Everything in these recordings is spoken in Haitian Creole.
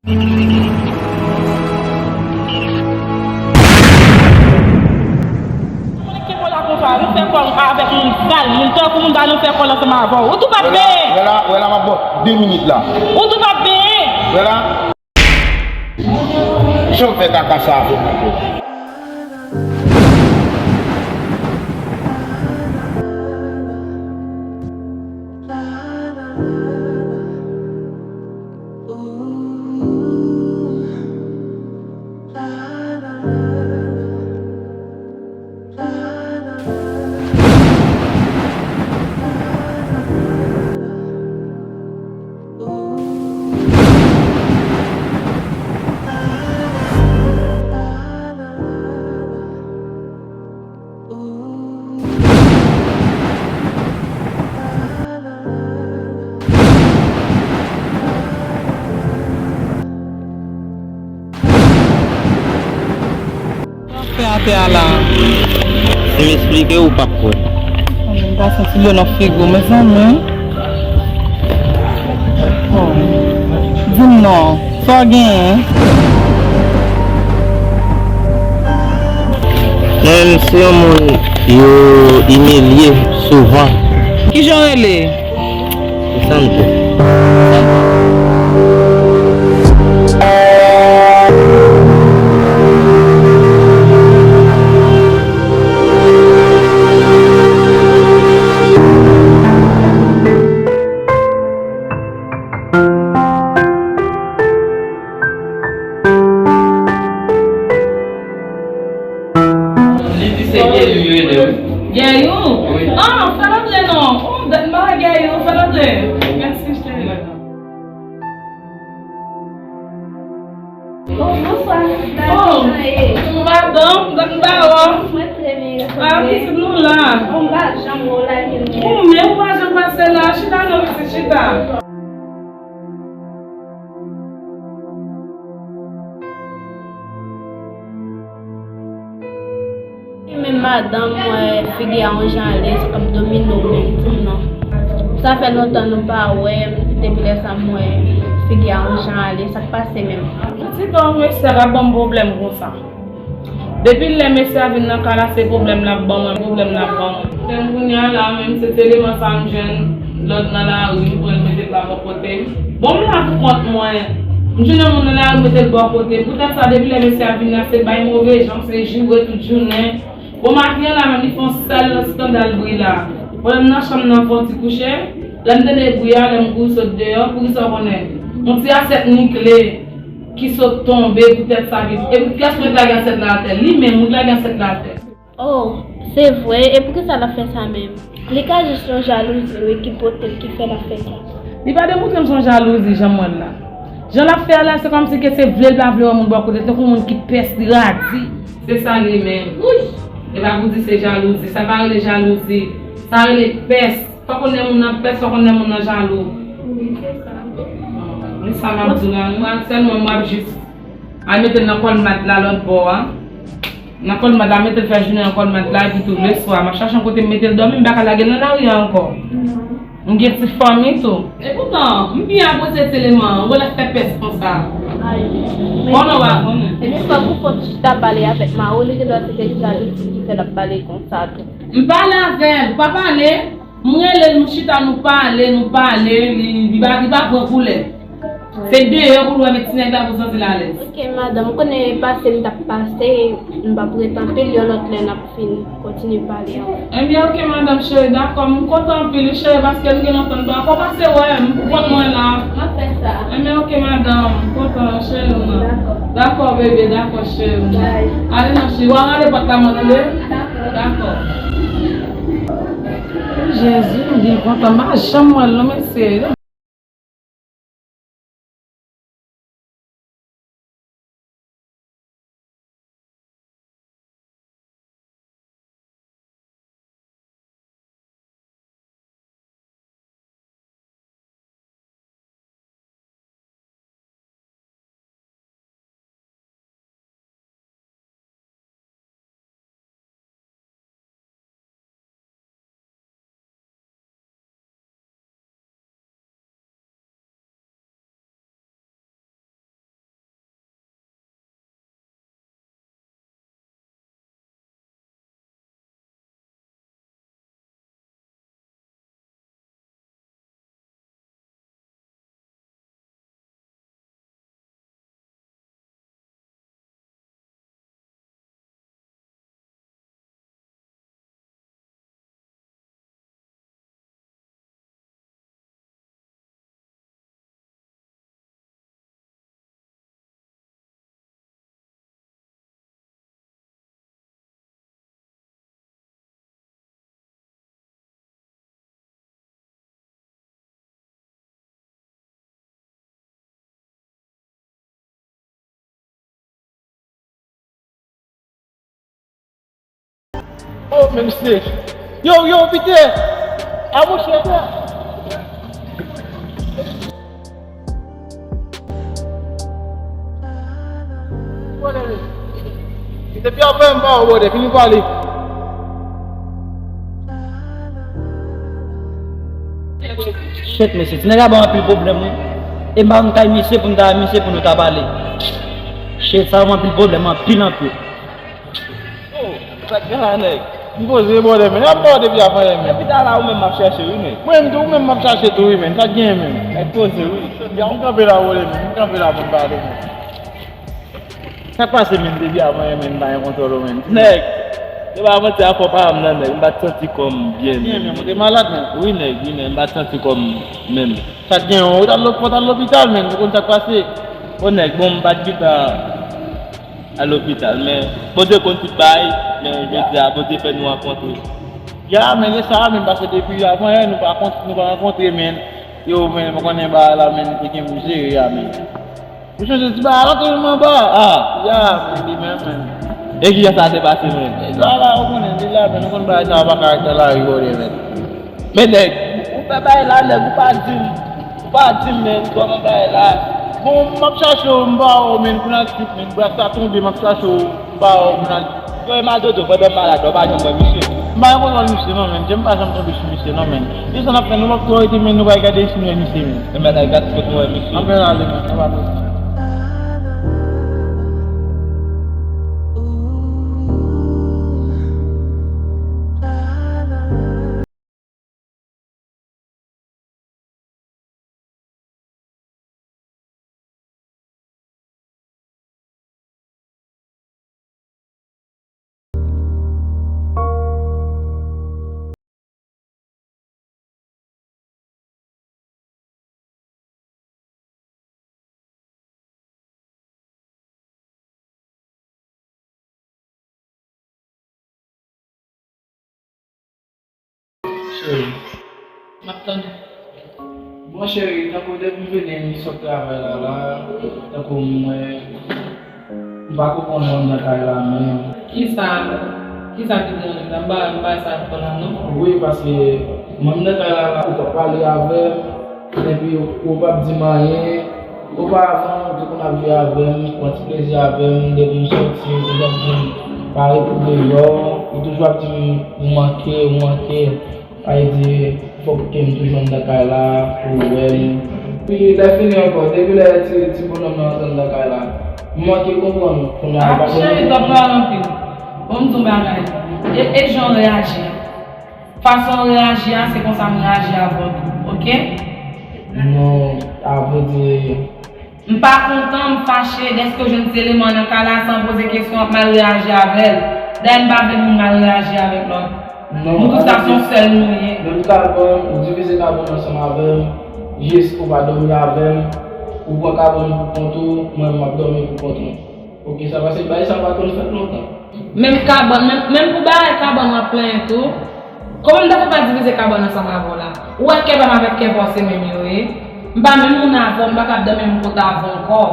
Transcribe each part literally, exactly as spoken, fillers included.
Konnen ki moun la konsa, nou fè kò avèk moun sal, moun tankou moun sa, nou fè kò ansanm avè w. Ou tou p ap benyen. Wè la, wè la, m ap ba w de minit la. Ou tou p ap benyen. Wè la. Jan w fè kaka sa avè m ankò. Sa w fè atè a la? Si m esplike w, ou p ap kwè. Mwen menm, m ta santi dlo nan figi w, mezanmi. Oh. Di m non, sa w genyen? Mwen menm, se yon moun yo imilye souvan. Kijan w rele? Santo. Li di se Gèyou li rele wi. Gèyou? Wi. Ah, fè l antre non. Oh, dat m pa wè Gèyou, fè l antre. Mèsi, cheri. Oh, bonswa. Oh, madanm, dat m pa wè w. Mwen trè byen, ah, pitit nou la. Oh, m pa janm wè w la, gen lè. Ou menm, ou pa janm pase la. Chita non, pitit, chita. Menm madanm, m wè figi a yon jan ale, sa k ap domine w menm, di m non. Sa fè lontan nou pa wè, depi lè sa m wè figi a yon jan ale, sa k pase menm? Pitit, bon, mesye a k ap ban m pwoblèm konsa. Depi lè mesye a vin nan kay la, se pwoblèm l ap ban mwen, pwoblèm l ap ban mwen. Menm kounye a la, menm se ti eleman sa m jwenn lòt nan lari, m pran l mete l pa bò kote m. Bon, m la pou kont mwen. M jwenn yon moun nan lari, m mete l bò kote. Poutèt sa, depi lè mesye a vin la, se bay move jan, se joure tout jounen. Bon, maten an la menm, li fè yon sèl eskandal bri la. Pandan m nan chanm nan fè yon ti kouche, lè m tande bri a, lè m kouri sot deyò, poukisa w konnen? Yon ti asyèt nikle ki sot tonbe poutèt sa vin. Epi kiyès moun ki lage asyèt la atè? Li menm, moun ki lage asyèt la atè. Oh, se vre? E poukisa l ap fè sa menm? Li ka jis yon jalouzi, wi, ki pote l, ki fè l ap fè sa. Li pa demontre m se yon jalouzi, jan m wè l la. Jan l ap fè a la, se kòmsi ke se vle l pa vle wè moun bò kote, tankou moun ki pès, li radi. Se sa li menm. Wouch! E pa pou di se jalouzi. Sa pa rele jalouzi. Sa rele pès. Fò konnen moun nan pès, fò konnen moun nan jalou. Wi, se sa. Men sa m ap di w la, mwen aktyèlman, m ap jis al mete l nan kòlmat la lòt bò a. Nan kòlmat la, mete l fè jounen nan kòlmat la, epi tou leswa, m ap chache yon kote m mete l dòmi, m pa ka lage l nan lari a ankò. Non. M gen ti fanmi tou. Epoutan, m byen apresye ti eleman an, ou wè l ap fè pès konsa. Ay. Konnen w pa konnen. Ebyen, fò pou kont chita pale avèk mari w, li te dwe se te jalouzi ki fè l ap pale konsa tou. M pale avè l, ou pa pale. M rele l, nou chita, nou pale, nou pale, li, li pa, li pa pran koulè. Se deyò pou l wè met ti nèg la pou l santi l alèz. Ok, madanm, ou konnen pase m t ap pase, m p ap ret anpil, yon lòt lè n ap fin kontinye pale ankò. Ebyen, ok, madanm cheri, dakò, m kontan anpil, wi, cheri, paske m gen lontan m pa, fò pase wè m, pou kont mwen la. M ap fè sa. Ebyen, ok, madanm, m kontan, cheri, m nan. Dakò. Dakò, bebe, dakò, cheri, m nan. Bye. Ale non, cheri, w a rale pòt la, mwen, tande? Dakò. Dakò. Jezi, m byen kontan. M pa janm wè l non, mesye. Oh, men misye. Yo, yo, pite. A monchè. Depi apre m pa wè w, brother, fini pale. Shit, mesye, ti nèg la ban anpil pwoblèm, wi. E m pa konn kay misye pou m ta wè misye pou nou ta pale. Shit, sa ban anpil pwoblèm, anpil, anpil. Oh, sa k gen la, nèg? M poze, brother, men. Y ap ba w depi avan yè, men. Depi talè ou menm m ap chache, wi, men. Mwen menm tou, ou menm m ap chache tou, wi, men. Sa k gen, men? Nèg poze, wi. Jodi a, m kanpe la, brother, men. M kanpe la pou m pale, men. Sa k pase, men, depi avan yè, men, m pa gen kontwòl ou, men? Nèg, se pa manti, afè pa m nan, nèg. M pa t santi kò m byen, men. Byen, men, ou te malad, men. Wi, nèg, wi, men, m pa t santi kò m menm. Sa k gen, ou t al lop-, ou t al lopital, men, ou konn sa k pase? Bon, nèg, bon, m pa t gentan al lopital, men Bondye konn tout bagay, men jodi a, Bondye fè nou rankontre. Ya, men, e sa, men, paske depi avan yè, nou pa kont-, nou pa rankontre, men. Yo, men, mwen konnen bagay la, men, te gen pou jere a, men. Ou chanje ti bagay la, tou anba. Ah, ya, men, li menm, men. E kijan sa te pase, men? E sa la, ou konnen, li la, men, ou konn bagay sa, pa ka ret nan lari, brother, men. Men nèg, ou fè bagay la, nèg, ou pa di m, ou pa di m, men, kòman bagay la. Bon, m ap chache w, m pa wè w, men, pou n al trip, men, bras la tonbe, m ap chache w, m pa wè w, pou n al trip. Yo, e madodo, pandan m malad, ou pa janm wè misye. M pa gen kontwòl misye, non, men, jan m pa janm tonbe sou misye, non, men. E sa n ap fè, nou p ap twò rete, men, nou pral gade si nou wè misye, men. E men, nèg, gad kote w wè misye. Anpè ale, men, anpè ale. Cheri. M ap tande. Bon, cheri, tankou depi m vini, m sot travay la, la, tankou mwen, m pa konprann mwen nan kay la menm. Kisa, kisa ki deranje w la? M pa, m pa sa ankò la, non. Wi, paske mwen, m nan kay la, la, ou t ap pale avè m, epi ou, ou p ap di m anyen. Oparavan, ou te konn ap jwe avè m, pran ti plezi avè m, depi m sòti, ou te konn ap di m, pare pou deyò, ou toujou ap di m, ou manke, ou manke. Sa vle di, fòk ke m toujou anndan kay la, pou w wè m. Epi, lè fini ankò, depi lè ti, ti bonòm nan antre anndan kay la, m manke konprann, kounye a, ah, cheri, t ap pale anpil. Bon, m di w bagay. E, e jan w reyaji a. Fason w reyaji a, se konsa m reyaji avè w tou, oke? Non, a vrè di. M pa kontan, m fache, dèske w jwenn ti eleman nan kay la san poze kesyon, w ap mal reyaji avè l. Dayè, m pa vle moun mal reyaji avèk lòt. Non, nou tout sa se yon sèl nou ye. Menm kabòn, ou divize kabòn ansanm avè m, jis ou pa dòmi avè m, ou pran kabòn pou kont ou, mwen, m ap dòmi pou kont mwen. Oke, sa pase, bagay sa pa konn fèt lontan. Menm kabòn, menm, menm pou bagay kabòn w ap plenyen tou. Kòman m ta fè pa divize kabòn ansanm avè w la? Ou wè kè pa m avèk kè pa w se menm yo ye. M pa menm moun avè w, m pa kab dòmi menm kote avè w ankò.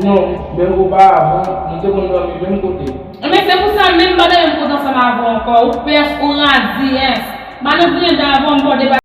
Non, menm oparavan, nou te konn dòmi menm kote. Enben, se pou sa menm m pa dòmi menm kote ansanm avè w ankò. Ou pès, ou radiyès. M pa nan griyen avè w, m pa w depa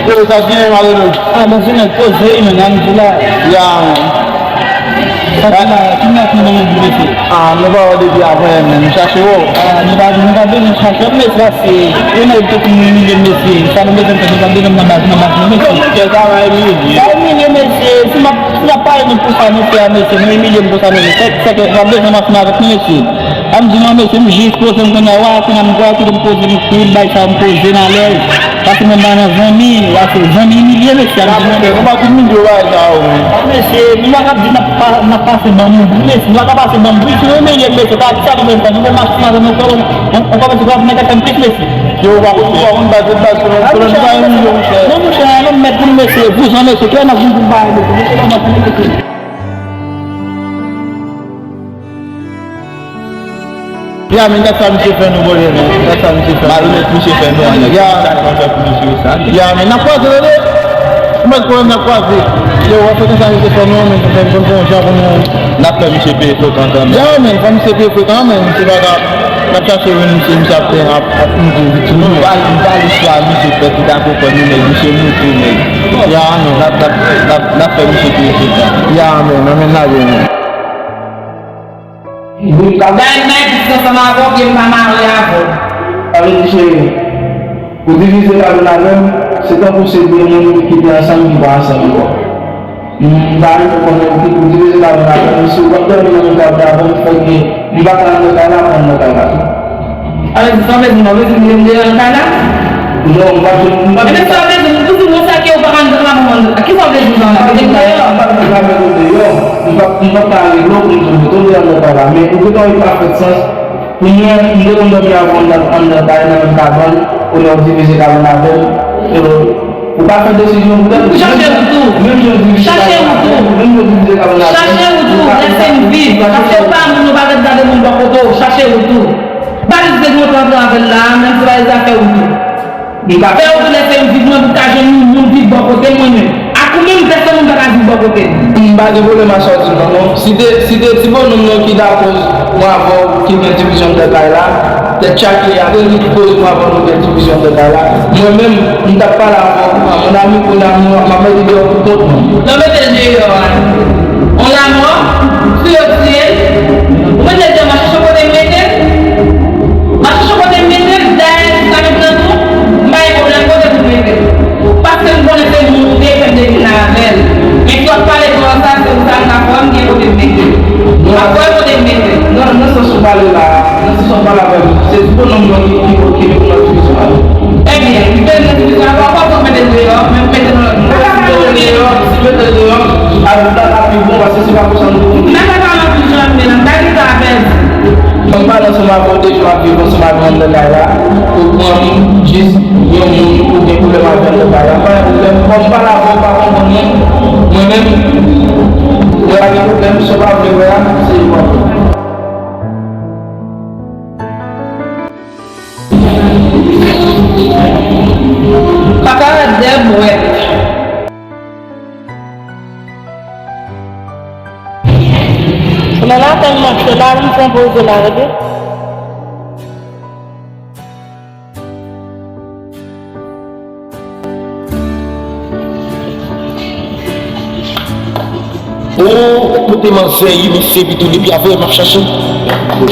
Yo, sa fini, malere. Ah, bon, se nèg poze, wi, men, ann di la. Ya, men. Sa ki la, ki la, ki la, mesye? Ah, nou pa wè depi avan yè, men, nou chache w. Ah, nou pa, nou pa bezwen chache, men, se paske, yon nèg te fin imilye, mesye. Sa nou bezwen fè, nou pa bezwen nan baz, nan baz, non, mesye. Kè sa va imilye. Sa imilye, mesye. Si m ap, si m ap pale nou pou sa, mesye, a, mesye, nou imilye m pou sa, mesye. Se, se ke m ap bezwen ansanm avèk nou, mesye. Sa m di non, mesye, m jis poze m kounye a, wa, kounye a m kwè kote m poze m, tout bagay sa yo m poze m alèz. Paske mwen pa nan zanmi, wa, se zanmi imilye, mesye, a m di non. Mesye, nou pa ka di n ap pa, n ap pase ban m, mesye, nou pa ka pase ban m, wi, si nou imilye, mesye, pa di sa nou menm, nou menm mache nan nou kò, on, on kòmanse kwa nèg ap fè m plis, mesye. Yo, ou pa konn, ou pa konn baz, baz, selon, selon nou pa imilye, monchè. Non, monchè, nou mèt pou nou, mesye, vouzan, mesye, kilè n ap vin pou n pa imilye, mesye, kòman fè, mesye? Ya, men gad sa misye fè nou, bòdè, men. Gad sa misye fè nou. Malonèt misye fè nou, an. Ya. Sa nou fè pou misye sa. Ya, men n ap kwaze, tande. Ou mèt konnen n ap kwaze. Yo, w ap fè konsa misye fè nou, men fè n konn fè yon jan pou nou. N ap fè misye peye frekan kanmenm. Ya, men, fò misye peye frekan, men, se pa grav. N ap chache jwenn misye, misye ap fè, ap, ap moute viktim. Nou pa, nou pa listwa misye fè ki ta konprann nou, men misye moute, men. Ya, men. N ap, n ap, n ap, n ap fè misye peye frekan. Ya, men, anmenn lage, men. Dayè m bay plis ansanm avè w ke m pa mare avè w. Sa vle di, cheri, ou divize kado n avè m, se tankou se de moun ki te ansanm ki pa ansanm ankò. M pa renmen konnen ou divize kado n avè m, si w ap dòmi nan menm kado avè m, fòk gen, m pa ka anndan kay la, ou anndan kay la tou. Sa vle di, sa w vle di, m pa vle di m deyò nan kay la? Non, m pa t, m pa t. Ebyen, sa w vle di, m di w sa ke ou pa ka anndan la, m anndan. Kisa w vle di m nan la? Kote m deyò? M pa t reklame nou deyò. M pa, m pa t ka regle w pou m di w mete w deyò anndan kay la. Men ou gentan wè li pa fèt sans. Pou mwen, m te konn dòmi avè w anndan, anndan kay, nan menm kabann, kounye a w divize kabann avè m. Ou pa fè desizyon pou tèt ou. Chache wout ou. Menm jan w divize kabann avè m. Menm jan w divize kabann avè m. Chache wout ou. Lèse m viv. Paske ou pa moun, ou pa ret gade moun bò kote w. Chache wout ou. Valiz te monte antre avè l la, menm si valiz la fè wout ou. Fè wout ou, lèse m viv, mwen pou ka jwenn yon moun viv bò kote m, mwen menm. Ak ou menm, pèsonn moun pa ka viv bò kote m. M pa gen pwoblèm a sa w di m nan, non. Si te, si te ti bonnonm nan ki lakòz mwen avè w ki gen divizyon anndan kay la, tèt chake a, se li ki koz mwen avè w nou gen divizyon anndan kay la. Mwen menm, m t ap pale avè w, a, mon ami, kounye a, m ap mete deyò pou kont mwen. Nan mete l deyò a. On lamò, si yo tiye l, ou mete l deyò, m a chèche kote m mete l. M a chèche kote m mete l, dayè, jis la mentnan tou, m pa gen pwoblèm kote pou m mete l. Paske m konnen se moun ou te fè m te vin la avè l. Men si w ap pale de sa, se ou sa m ka fè w, m gen kote m mete l. M ap fè w kote m mete l. Nan, nan sans ou pale la, nan sans ou pale avè m, se ti bonnonm nan ki, ki, ki vin pran divizyon avè w. Ebyen, li te nan divizyon avè w, pa w mete l deyò, men mete l nan lòt moun. Si mete l deyò, si mete l deyò, a, dat ap pi bon, paske se pa konsa nou te konn. Nan sa pa nan divizyon, men nan bagay sa avè l. Ban m pale ansanm avè w de jou, m ap viv ansanm avè w anndan kay la. Ou pran m jis yon moun ou gen pwoblèm avè l anndan kay la. M pa gen pwoblèm. Ban m pale avè w, ou pa konprann mwen. Mwen menm, mwen pa gen pwoblèm. Sa w pa vle wè a, se yon pwoblèm. Papa Dèb wè. Lè la tèlman cho la, m pran poze la, tande. Oh, kote manzè ye, mesye, epi tou depi avè m ap chache. Pou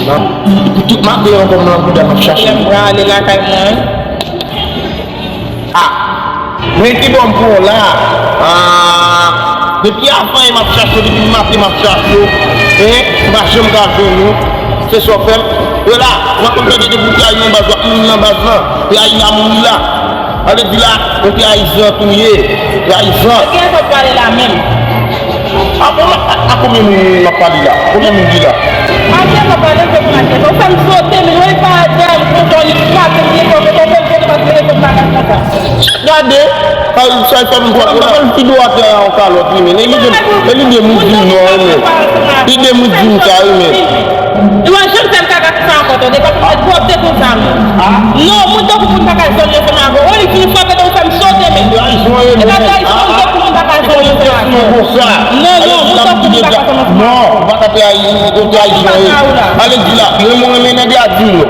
tout maten ankò m nan bouda m ap chache. Lè m prale lakay mwen. Ah! Men ki bò m pran w la? Ah! Depi avan yè m ap chache w, depi maten m ap chache w. Hein? M pa janm ka jwenn ou. Se sa w fè m? Yo la, w ap konn tande de pou trayi nan baz, w ap mouri nan baz lan. Trayi la, mouri la. Sa vle di la, yon trayizan tou ye. Trayizan. Kiyès w ap pale la menm? A bon, a, a, a konbyen moun m ap pale la? Konbyen moun ki la? Mache, m ap pale, se pou mache. Ou fè m sote, men wi, pa dèyè m, konsa, li frape m, li frape m, konsa, li frape m, konsa. Gade, sa, sa fè m pran, pran l pi dwat la, yon kalòt, wi, men. E li de, e li de moun di m non, wi, men. Li de moun di m sa, wi, men. Li wè, janm fè m kaka konsa ankò, tande, paske mwen twòp de konsa, men. Non, moun tankou moun pa ka zòn ansanm avè w. Wi, li fin frape, donk fè m sote, men. E pa trayizon, moun tankou moun pa ka zòn ansanm avè w. Non, non, moun tankou moun pa ka zòn ansanm avè w. Non, ou pa ka trayi, ou trayi. Sa w di la, mwen, mwen renmen nèg la, di m non.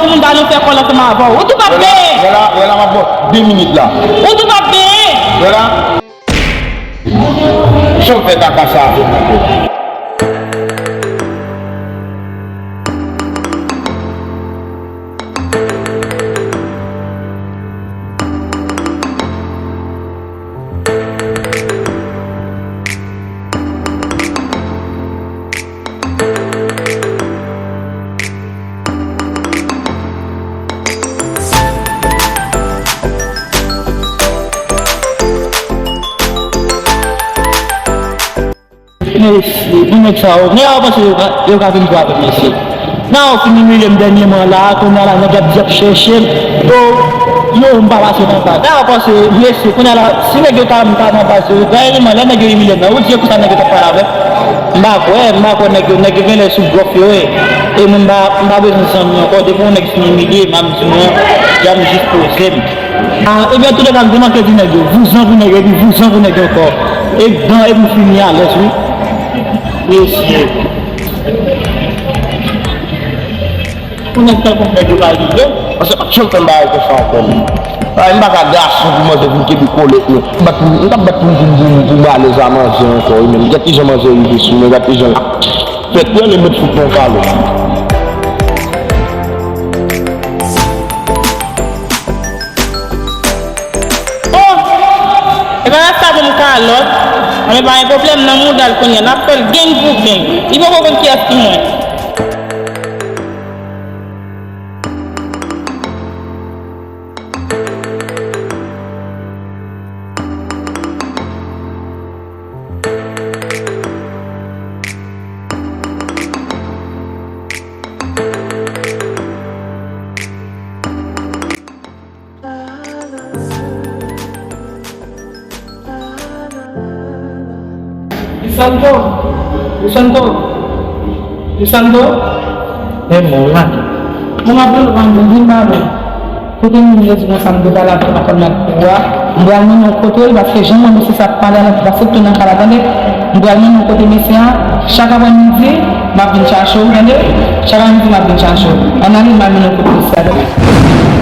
pou moun ba nou fè kòl ansanm avè w. Ou tou p ap benyen. Wè la, wè la, m ap ba w de minit la. Ou tou p ap benyen. Wè la. Jan m fè kaka sa a fè m ankò. Mesye, pou nèg sa yo, nèg yo panse yo ka, yo ka vin jwe avè m, mesye. Nan yo fin imilye m dènyèman la, kounye a la, nèg y ap di y ap chèche m. Yo, yo, m pa pase nan sa. Nan yo panse, mesye, kounye a la, si nèg yo ta, m ta nan baz yo, dènyèman, lè nèg yo imilye m nan, ou di yo konsa nèg yo t ap pale avè m? M pa kwè, m pa kwè nèg yo, nèg yo genlè sou blòf yo ye. E mwen, m pa, m pa bezwen zanmi ankò, depi yon nèg fin imilye m, m ap di nou, jan m jis poze m. Ah, ebyen, toulède, m te manke di nèg yo, vouzan pou nèg yo, epi vouzan pou nèg yo ankò. E dan, epi m fini alèz, wi. Mesye. Pou nèg tankou m, nèg yo pa rive. Paske pa t janm fè m bagay konsa ankò, menm. Ay, m pa ka gason pou manzè vin kenbe kolèt, non. M bat pou, m t ap bat pou, pou, pou, pou m alèz a manzè ankò, wi, menm. Gad kijan manzè rive sou mwen, gad kijan l ap fè kwè li met fout mwen kalòt. Oh! E pa rasta pou m kalòt. Anben, pa gen pwoblèm, nan mouda l kounye a. N ap fè l gang pou gang. Li poko konn kiyès ki mwen. Lisandro, Lisandro, Lisandro. E mwen la. Mwen ap vin, mwen ap vin ba mwen. Kote moun yo di konsa m te pale avèk patwon nan kou a, m pral mennen w kote l, paske jan mwen mesye sa ap pale a la, m pase tou nan kay la, tande. M pral mennen w kote mesye a, chak aprèmidi, m ap vin chache w, tande. Chak aprèmidi, m ap vin chache w. Ann ale, m al mennen w kote mesye a, tande.